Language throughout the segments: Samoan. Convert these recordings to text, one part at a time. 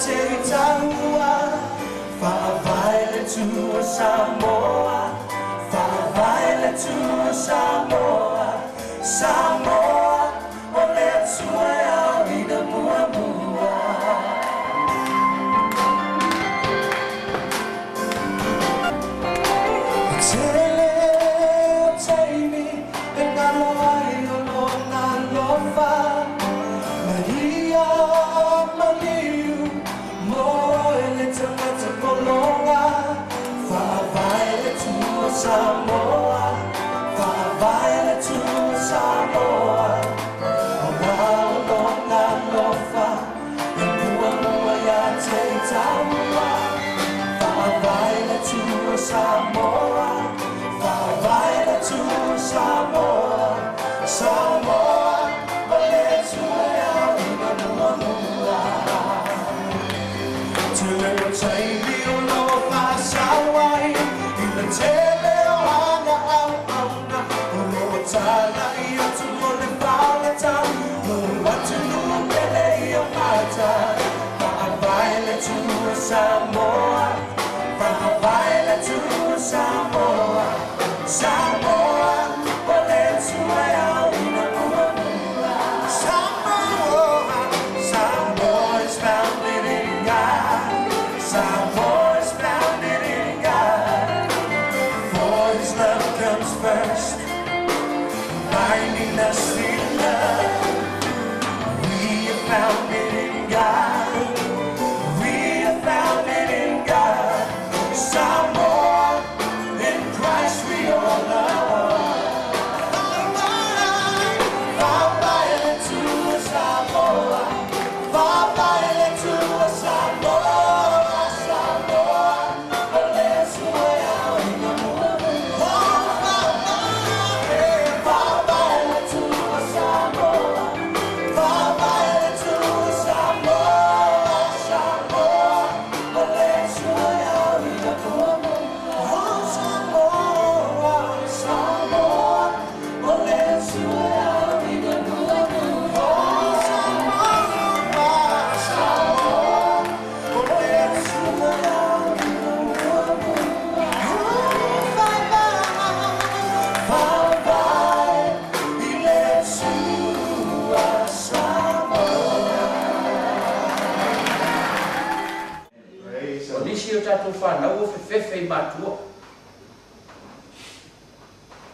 te Taua, Faavae le Atua Samoa, Faavae le Atua Samoa, Samoa o le Atua e aoina muamua. Tele o taimi e ngalo ai o lona alofa, Maria maliu mo le tagata pologa, Faavae le Atua Samoa, Faavae le Atua Samoa, Aua o lona alofa e muamua ia te Taua, Faavae le Atua Samoa, Faavae le Atua Samoa, Samoa o le Atua e aoina muamua. Tele o taimi o lo o faasau ai i le tele o ana auauna, o lo o talai atu o le palata, lo atunuu pele ia mata. Faavae le Atua Samoa, Faavae le Atua Samoa, Samoa o le Atua e aoina muamua. Samoa, Samoa is founded in God, Samoa is founded in God, for His love comes first, binding us in love. We are founded in God, we are founded in God, Samoa, in Christ we all love. Faavae le Atua Samoa, Faavae le Atua Samoa, Samoa o le Atua e aoina muamua. Faavae le Atua Samoa, Faavae le Atua Samoa, Samoa o le Atua e aoina muamua. Oh, Samoa, Samoa o le Atua e aoina muamua. Oh, Samoa, Samoa o le Atua e aoina muamua. Oh, Faavae, Faavae i le Atua Samoa. Praise O the nisi o tatou fanau o fefefe i matua.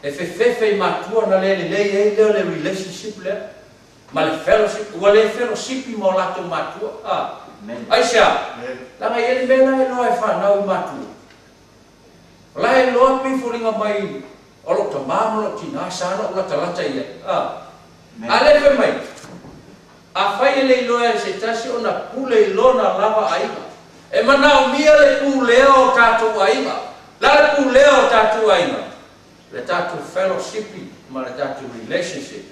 E fefefe i matua na le lelei ai lea o le relationship lea ma le fellowship, ua le fellowship ma o latou matua. Aisea, laga i ai le mea la e loa e fanau i matua. O la e loa pei foliga mai o lou tamā ma lou tinā sa na ou latalata i ai. A le fai mai, afai e le iloa e se tasi ona pule i lona lava aiga. E manaomia le pulea o tatou aiga. La le pulea o tatou aiga, le tatou fellowship ma le tatou relationship.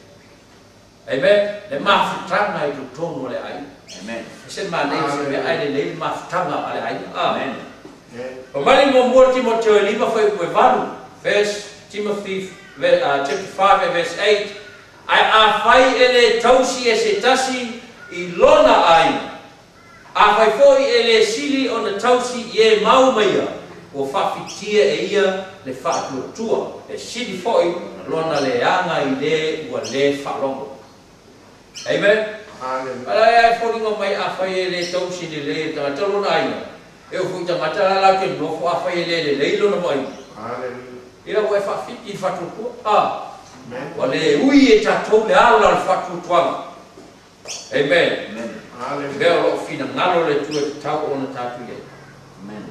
Amen. Le mafutaga i totonu o le aiga. Amen. E se manaia se mea ai lelei le mafutaga a le aiga. Amen. O mali muamua Timoteo e 5 fuaiupu e 8, First Timothy chapter 5 and verse 8, ae afai e le tausi e se tasi i lona aiga, afai foi e le sili ona tausi i e mau maia, ua faafitia e ia le faatuatua, e sili foi lona leaga i le ua le faalogo. Amen. Hallelujah. Ala e foliga mai afai e le tausi lelei e le tagata lona aiga, e oo foi i tagata la latou te nonofo afai e le lelei lona vaaiga. Hallelujah. Ila ua e faafiti i le faatuatua. Amen. Ua le ui e tatou le ala o le faatuatuaga. Amen. Amen. Hallelujah. Mea o loo finagalo le Atua e tatau ona tatou i ai. Amen.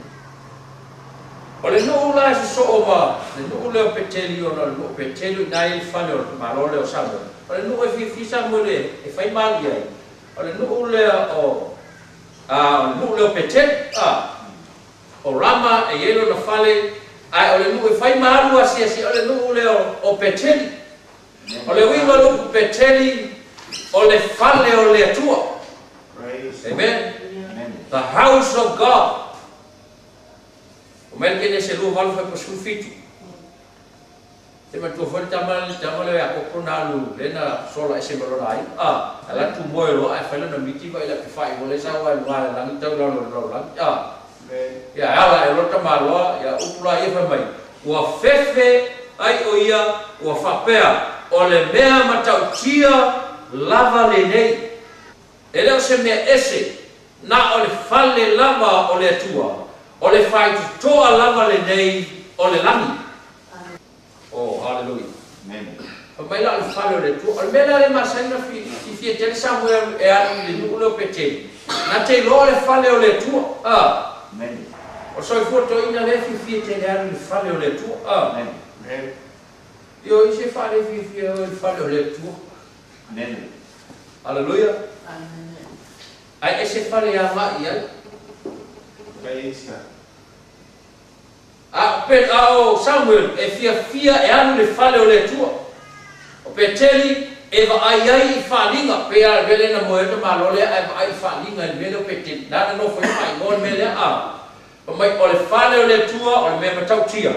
O le nuu la e sosoo ma le nuu lea o Peteli, ona o le nuu o Peteli o i ina i le fale o le malo lea o Samuele. O le nuu e fiafia Samuele e fai malu i ai, o le nuu lea o o le nuu lea o Peteli, o Rama e i ai lona fale, ae o le nuu e fai malu asiasi o le nuu lea o Peteli. O le uiga o le upu Peteli, o le fale o le Atua. Praise Amen. Amen. The house of God. O Melkenese 28 fuaiupu 17. E matua foi le tama le Iakopo na alu le na sola ese ma lona aiga. Alu atu moe loa ae fai lona miti vaai le apefai mo le sau ai luga le lagi tau lalo i le lalolagi. Ia e ala e loa le tamaloa ia upu la ia fai mai, ua fefe ai o ia ua faapea, o le mea matautia lava lenei. E le o se mea ese, na o le fale lava o le Atua, o le faitotoa lava lenei o le lagi. Oh, hallelujah. Amen. Fai mai la o le fale o le Atua. O le mea lea le masani na fiafia tele Samuel e alu i le nuu lea o Peteli. Na te iloa o le fale o le Atua. Amen. O le soifua toeaina lea e fiafia tele e alu i le fale o le Atua. Amen. Amen. Ioe, i se faale fiafia e o i le fale o le Atua. Amen. Hallelujah. Amen. Ae ese fale e agai i ai. Praise God. A o Samuel e fiafia e alu i le fale o le Atua. O Peteli e vaai ai i faaaliga, pei lava o le mea lea na moe ai le tamaloa lea ae vaai i faaaliga i le mea lea o Peteli. Na ona nofo ai faaigoa le mea lea, a fai mai o le fale o le Atua o le mea matautia,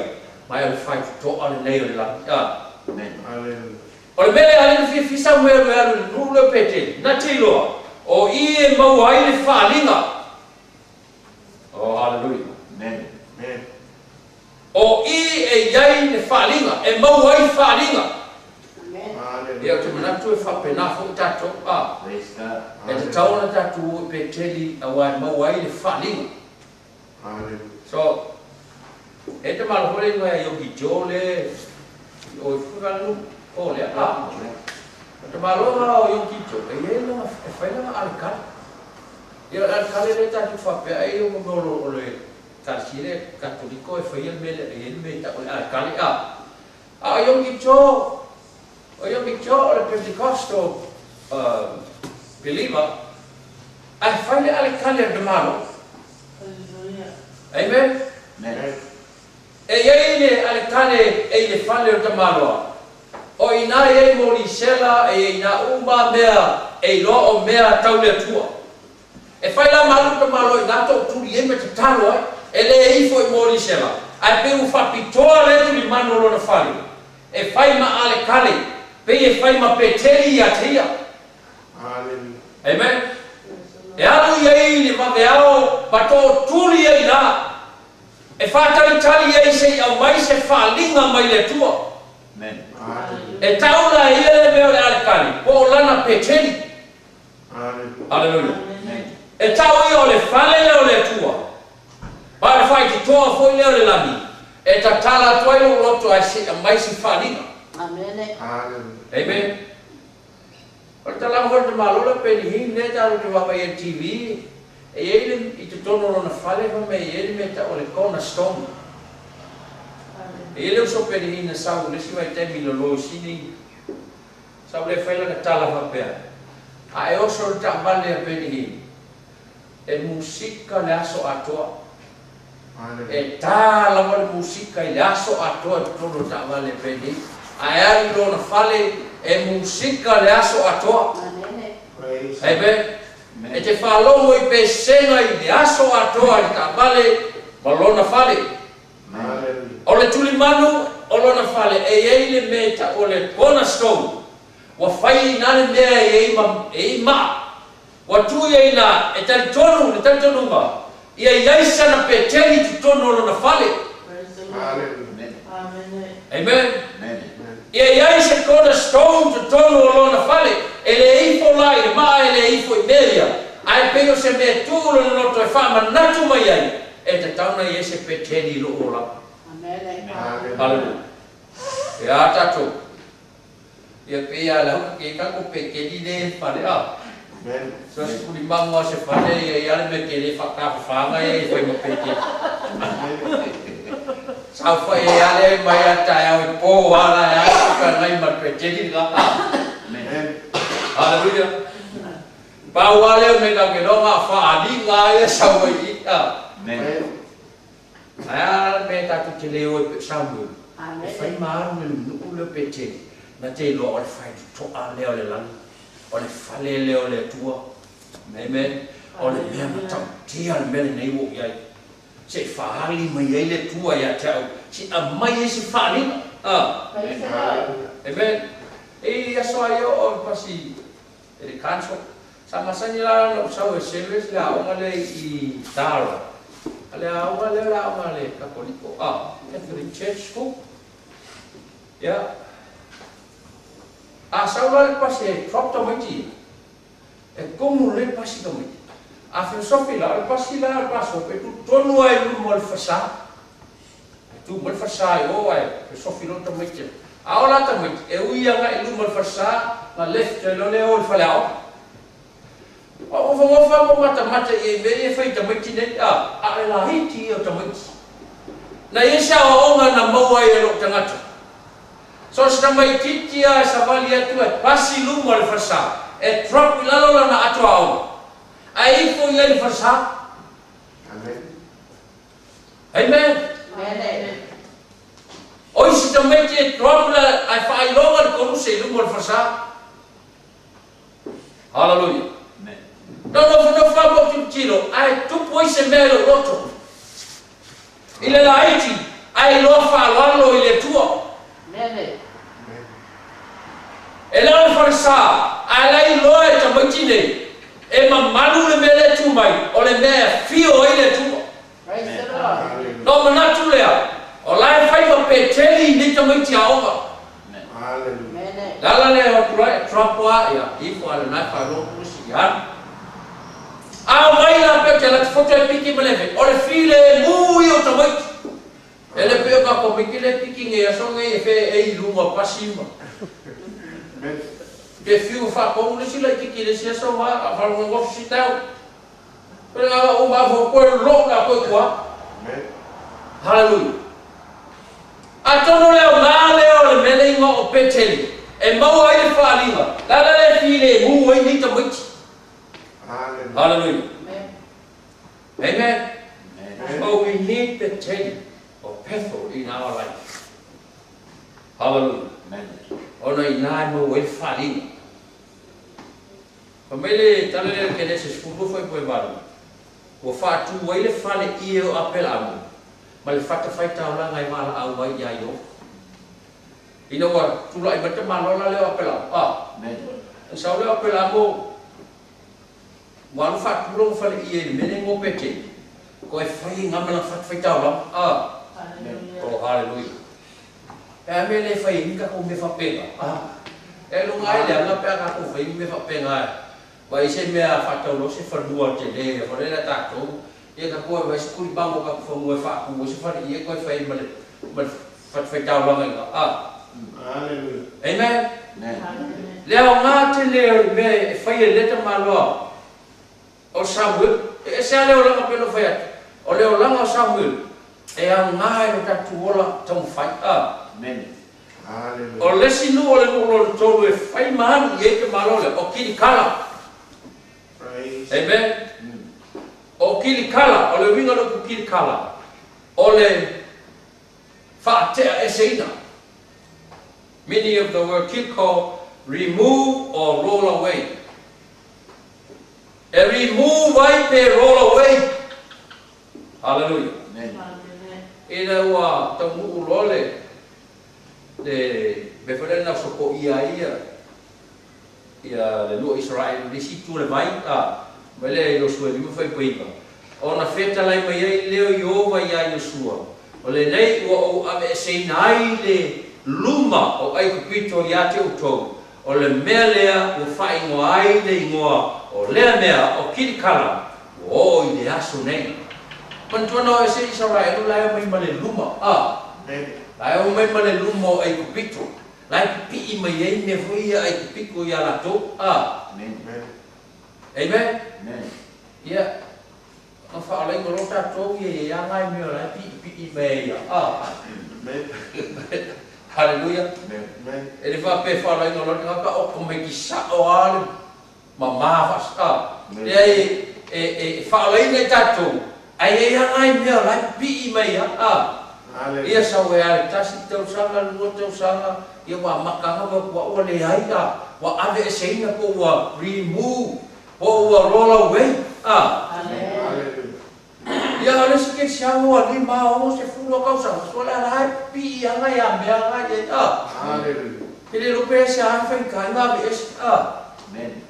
ma o le faitotoa lenei o le lagi. A. Amen. Hallelujah. O le mea lea alii na fiafia Samuel e alu i le nuu lea o Peteli, na te iloa o i e maua ai le faaaliga. Oh, hallelujah. Amen. Amen. O i e i ai le faaaliga, e maua ai faaaliga. Amen. Ia, Hallelujah. ou te manatu e faapena foi tatou. A. Praise God. E tatau ona tatou o i Peteli aua e maua ai le faaaliga. Hallelujah. So, e te malo foi le igoa ia Yogi Joe le i o i foi vale nuu o lea. A. O te maloga o Yogi Joe, e i ai lona, e fai lana alekale. Ia, o le alekale lea tatou te faapea ai o mea o le ekalesia lea Katoliko e faia le mea lea, e i ai le mea e tau o le alekale. A. A o Yogi Joe, o Yogi Joe o le Pentecostal believer, ae fai le alekale a le malo. Hallelujah. Amen. Amen. E i ai le alekale e i le fale o le tamaloa. O i ina e i ai molisela, e i ai ina uma mea e iloa o mea tau le Atua. E fai la ma alu le tamaloa i ina tootuli ai ma tatalo ai. E le ifo i molisela, ae pei ua faapitoa le tulimanu o lona fale. E fai ma alekale, pei e fai ma Peteli ia te ia. Hallelujah. Amen. E alu i ai le vaveao ma tootuli ai ina. E faatalitali ai se i aumai se faaaliga mai le Atua. Amen. Hallelujah. E tau la e ia le mea o le alekale, po o lana Peteli. Hallelujah. Hallelujah. Amen. E tau ia o le fale lea o le Atua. Ma o le faitotoa foi lea o le lagi. E tatala atu ai lou loto ae se i aumai se faaaliga. Amen. Hallelujah. Amen. O le talaga foi o le tamaloa lea Benny Hinn lea tatou te vaavaai ai i le TV, e i ai le, i totonu o lona fale fai mai e i ai le mea e tau o le cornerstone. E i ai le uso Benny Hinn na sau i le isi vaitaimi i lalo i Sini, sau lea fai lana tala faapea, a e oso i le taavale a Benny Hinn, e musika le aso atoa. Hallelujah. E tā lava le musika i le aso atoa i totonu o le taavale a Benny Hinn. A e alu i lona fale, e musika le aso atoa. Amen. Praise God. Amen. E Amen. te faalogo i pesega i le aso atoa i le taavale ma lona fale. Amen. Hallelujah. O le tulimanu o lona fale, e i ai le mea e tau o le cornerstone. Ua fai i ina le mea e i ai ma, e i ai maa. Ua tuu ia i ina, e talitonu, le talitonuga, ia i ai sana Peteli i totonu o lona fale. Praise the Lord. Hallelujah. Amen. Amen. Amen. Amen. Amen. Ia i ai se cornerstone totonu o lona fale. E le ifo la i le maa, e le ifo i mea ia. Ae pei o se mea tuu lona loto e faamanatu mai ai, e tatau ona i ai se Peteli i lou olaga. Amen. Hallelujah. Hallelujah. Ia tatou. Ia pei a lau ke ka ko Peteli le fale a. Amen. So se kuli mango se fale ia ia le me ke le whakawhanga ia i whai ma Peteli. Amen. Sau whai e ale mai a tae au i pō ala e ai ka ngai ma Peteli nga. Amen. Amen. Hallelujah. Pau ale me ka ke longa whaaliga ia sau ai i. Amen. Amen. Ai a me tātou te leo e Samuel. E Amen. whai maaru le nuu le Peteli. Na te iloa o le whaitotoa lea o le lagi. O le fale lea o le Atua. Amen. O le mea matautia le mea lenei ua i ai. Se i faali mai ai le Atua ia te au. Se aumai ai se faaliga. Praise the Lord. Amen. E aso ai o pasi e le kanso. Sa masani la no sau e service la o le i taro. Ale a o le la o le katoliko. Catholic Church School. Ya. A sau la le pasi drop to maiti. E komu le pasi to maiti. A filosofi la le pasi la le paso pe tu tonu ai lu mo le fasa. Tu mo le fasa i o ai filosofi lo to maiti. A ola ta maiti e ui anga i lu mo le fasa na left lo le o le fale ao. O o mo mata mata e me e fai ta maiti nei a le la hiti o ta maiti. Na esa o onga na maua e lo tangata. So sa maiti tia sa vali atu e pasi lu mo le fasa. E drop i lalo la na atu ao. Ai fo ia le fasa. Amen. Amen. Amen. Oi si ta maiti e drop la ai fa ilonga le koruse i lu mo le fasa. Hallelujah. Amen. No no no fa mo tiro ai tu poi se mea lo roto. I le laiti ai lo fa lalo i le tua. Amen. E la le farsa ai la i lo e ta maiti nei. E mamalu le mea le tu mai o le mea fio ai le tua. Praise the Lord. No manatu lea o la e fai ma peteli ni ta maiti a oga. Hallelujah. Amen. La la le o tura trapoa ia ifo ale nai fa lo kusi ia. A mai la pe te la foto e piki meleve. O le file mui o ta maiti. Ele pe ka ko piki le piki nge so nge e fe e i lunga pasima. Amen. Ke fiu fa ko le sila ki le sia so ma a fa ngo si tau. Pero a o ma fo ko lo ka ko kwa. Amen. Hallelujah. A tono le o ngā le o le mele inga o Peteli. E maua ai le whaalinga. La la le file mu ai ni ta maiti. Hallelujah. Hallelujah. Amen. Amen. Amen. Oh, we need Peteli or Bethel in our life. Hallelujah. Amen. Ona i nā mau ai le whaalinga. Pa mele tale le kene se sfulu fai poe maru. Ua whaatu ai le whale i o apela amu. Ma le whata whai taulanga i maala au ai ia io. Ina ua tula i mata malola leo apela. Amen. Sau leo apela amu. Ua alu whaatu longa whale i e le mene ngō pete. Ko e whai ngā mana whata whai taulanga. Hallelujah. Oh, hallelujah. E a mele whai nika ko me whapenga. E lunga ai lea ngā pea ka ko whai me whapenga ai. Wa i se mea whataulo se whanua te le, whare la tātou. Ia ka koe wai se kuri bango ka kuwhanua e whaaku, se whare ia koe whai ma le whai taulanga inga. Hallelujah. Amen. Amen. Hallelujah. Lea o ngā te leo i mea e whai e leta maloa o Samuel. E se a leo langa pelo whai atu. O leo langa o Samuel. E au ngā e o tatu ola tau whai. Amen. Hallelujah. O lesi nu o le nulo le tolu e whai mahanu i e te maloa lea. O kilikala. Praise. Amen. O kilikala, o le winga lo ku kilikala. O le whaatea e seina. Meaning of the word kiliko, remove or roll away. E remove ai pe roll away. Hallelujah. Amen. Hallelujah. Ina ua taunuu loa le me fale na soko ia ia ia le lua Israel le si tu le vai mai le Iosua lima fai paiva. Ona feta lai mai ai leo Iova ia Iosua. O le nei ua ou ave e seina ai le luma o ai kupito ia te utou. O le mea lea ua whaingoa ai le ingoa o lea mea o kilikala ua o i le aso nei. Mantuana o ese Israel lai o mai ma le luma. Amen. Lai o mai ma le luma o ai kupito. Lai pipi mai ai mea foi ia ai kupiko ia latou. Amen. Amen. Amen. Amen. Ia na whaalai ngolo tātou ia ia ngai mea lai pipi pipi mai ia. Amen. Hallelujah. Amen. Amen. E le whape whaalai ngolo te ngaka o komei ki sa o ale ma maa whas. Ia e whaalai ngai tātou. Ai e ia ngai mea lai pipi mai ia. Hallelujah. Ia sau e ale tasi tausaga, lua tausaga, ia wa makanga wa kua ua le ai wa ave e seina po ua remove, po ua roll away. Hallelujah. Hallelujah. Ia o le si ke siamo a lima o se fulo kausa so la la pi anga ya me anga ye a. Hallelujah. Ke le lope se a fa ka nga be es a. Amen.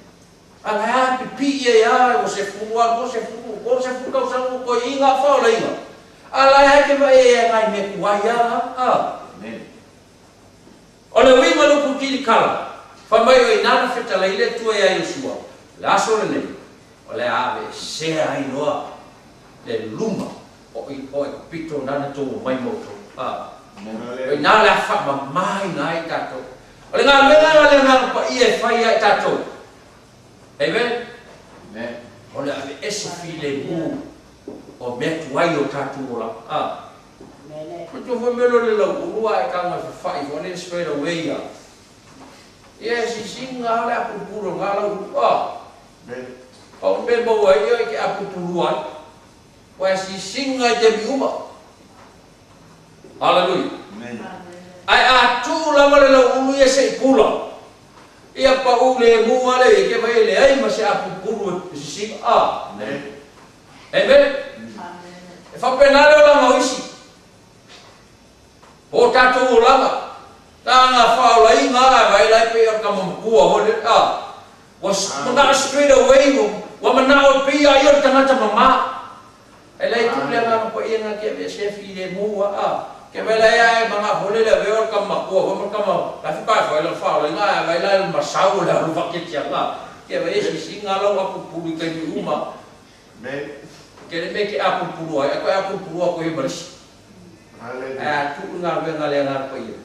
A la pi pi ye ya o se fulo a o se fulo kausa ko inga fa o le inga. A la ke va e ngai me ku ai a. Amen. O le winga lo ku kili kala. Fa mai o ina feta la ile tua ia Yosua. La so le nei. O le ave se ai noa le luma o i o e pito nana tō mai moto. A. O ina le afa ma mai ngai tātou. O le ngā menga le ngā pa ia e whai ai tātou. Amen? Amen. O le ave ese file mū o mea tuai o tātou o la. A. Amen. Ko tō whamelo le lau urua e kanga whawhai whane straight away ia. Ia si singa le apupuro ngā lau urua. Amen. O me maua ia i ke apupuru ai. Wa si singa i te miuma. Hallelujah. Amen. Ai a tū lava le lau ulu ia se i pula. Ia pa u le mua le i ke vai le ai ma se apupuru e si singa. A. Amen. Amen. E whapenale o langa oisi. O tātou o langa. Tānga whaola i ngā vai lai pe o kamamakua hone. A. Wa mana straight away. Wa mana o pia i o tangata mama. E lai tu le ngā pa ia ngā kia ve se fi le mua. A. Ke vai lai ai mga hone le veo kamakua. Hone kama. La fi pai whai la whaola i ngā vai lai masau le alu waketia ngā. Kia vai si si ngā lau apupuru i kai mi uma. Amen. Ke le me ke apupuru ai. Ako apupuru ako he marisi. Hallelujah. A tu ngā venga le ngā pa ia.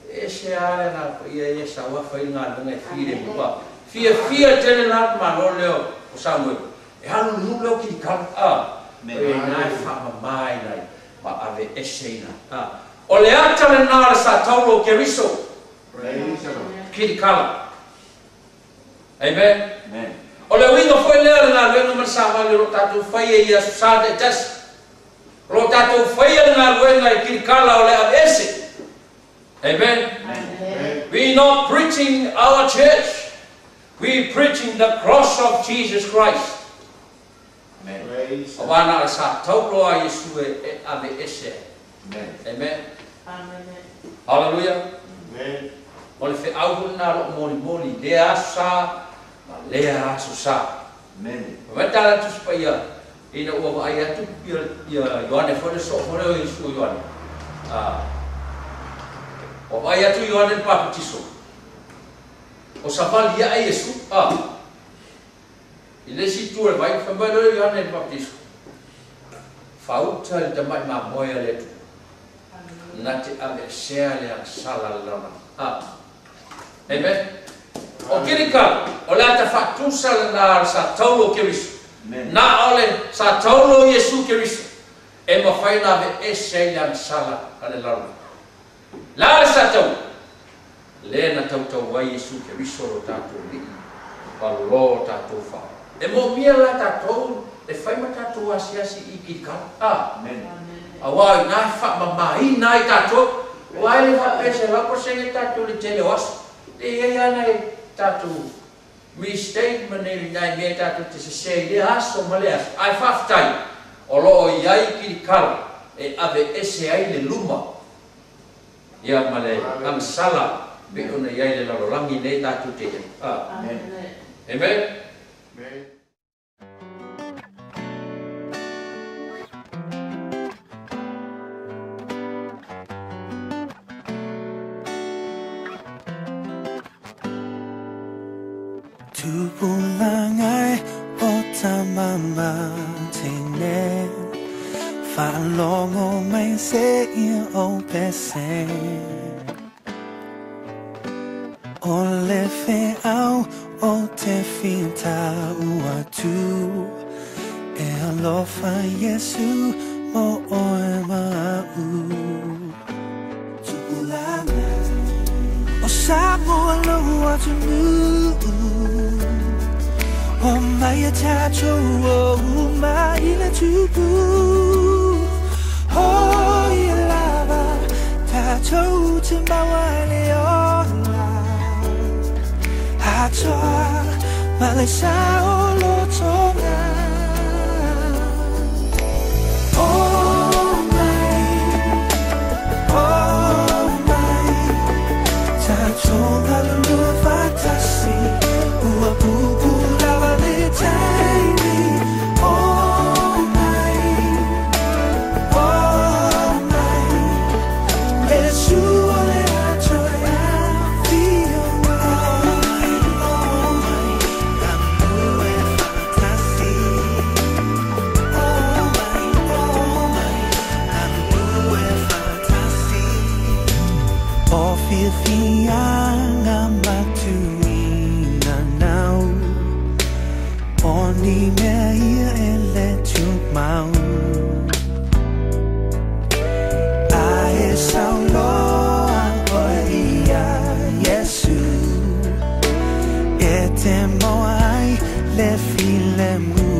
E se a le ngā pa ia e sa wa whai ngā venga e fi le mua. Fia fia tele nā malo leo o Samuel. E halu nu leo ki kala. A. E nā e wha mamai nai. Ma ave ese ina. A. O le ata le nā le sa taulo ke riso. Praise the Lord. Ki kala. Amen. Amen. O le winga foi lea le ngā luenga ma sa wale ro tātou whai e ia sa te tasi. Ro tātou whai e le ngā luenga i kirikala o le ave ese. Amen. Amen. We not preaching our church. We preaching the cross of Jesus Christ. Amen. Praise the O Lord. wana le sa taulo a Yesu e ave ese. Amen. Amen. Amen. Hallelujah. Amen. O le whe au nā lo moli moli lea sa ma lea aso sa. Amen. Matala tu supaya ina ua vaai atu ia Ioane fone so fone o Iesu Ioane. Ah. O vaai atu Ioane le papatiso. O savali ia Iesu. Ah. I le si tu le vai fa mai le Ioane le papatiso. Fauta le tamai ma moe le tu. Na te ave sea le sala lona. Ah. Amen. O kirika, o le ata whatusa le nā sa taulo keriso. Amen. Nā ole sa taulo Iesu keriso. E mawhai nā ve ese i le sala a le lalo. La le sa tau. Le na tautau wai Iesu keriso ro tātou li. Pa lo tātou wha. E mō mia la tātou, e whai ma tātou asiasi i kirika. Ah. Amen. A wā i nā wha mamai nā i tātou. O ai le wha pese lapo senge tātou le tele oas. Le ia ia nei tātou mistake ma nei nai mea tātou te se se i le aso ma le aso. Ai whaftai, o loo i ai kirikala e ave ese ai le luma. Ia ma le angsala pe ona i ai le lalolangi nei tātou te ia. Amen. Amen. Amen. Tupulangai o tamamatine Whalongo mai se ia o pese O le wheau o te whita uatu E alofa Yesu mo oe mau Tupulangai O Samoa loa atu O mai a tātou o mai le tupu O ia lava tātou te maua le ola Atoa ma le sao lotonga Fiafiaga matuina nau O ni mea ia e le tumau A e sauloa oe ia Iesu E te maua ai le filemu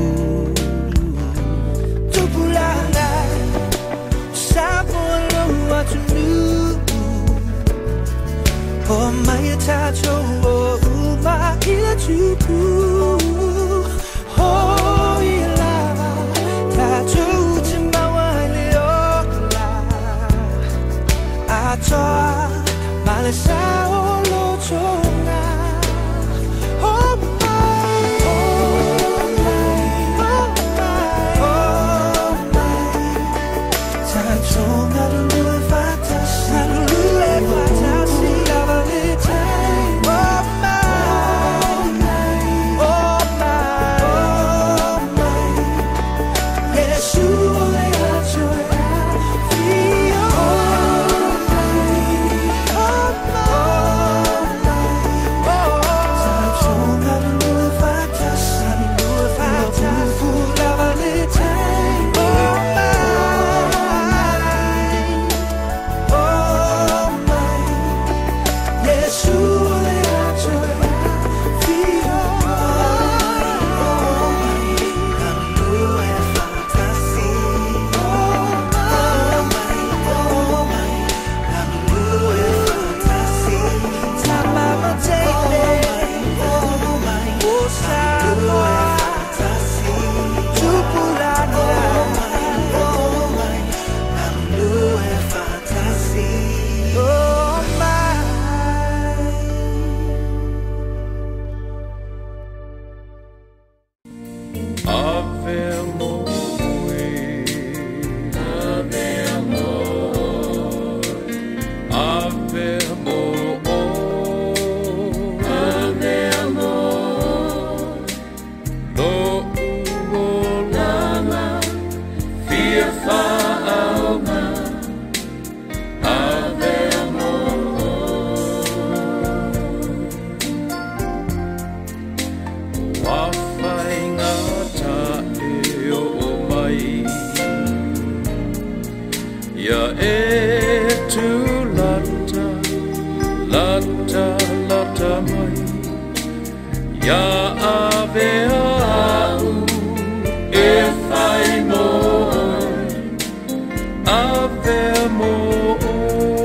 Tupulaga Samoa lou atunuu O mai e tatou o uma i le tupu O ia lava tatou te maua ai le ola Atoa ma le sao lotoga Oh my, oh my, oh my, oh my Tatou galulue faatasi Galulue faatasi Lava le tai Oh my, oh my, oh my Iesu o le Atua Fia Oh my, oh my, oh Tatou galulue faatasi Galulue faatasi Lava le tai Oh my, oh my Iesu o le Atua Fia Oh my, galulue faatasi Oh my, oh my, galulue faatasi Tamama teine Oh my, oh Samoa Tupulaga Oh my, galulue faatasi Oh my. Ave moi, ave moi, ave moi, ave moi, lo uolanga, fia faaoga, ave moi. Wawhaingata e o mai Ia e tu lata, lata, lata mai Ia ave au e whai moi Ave moi.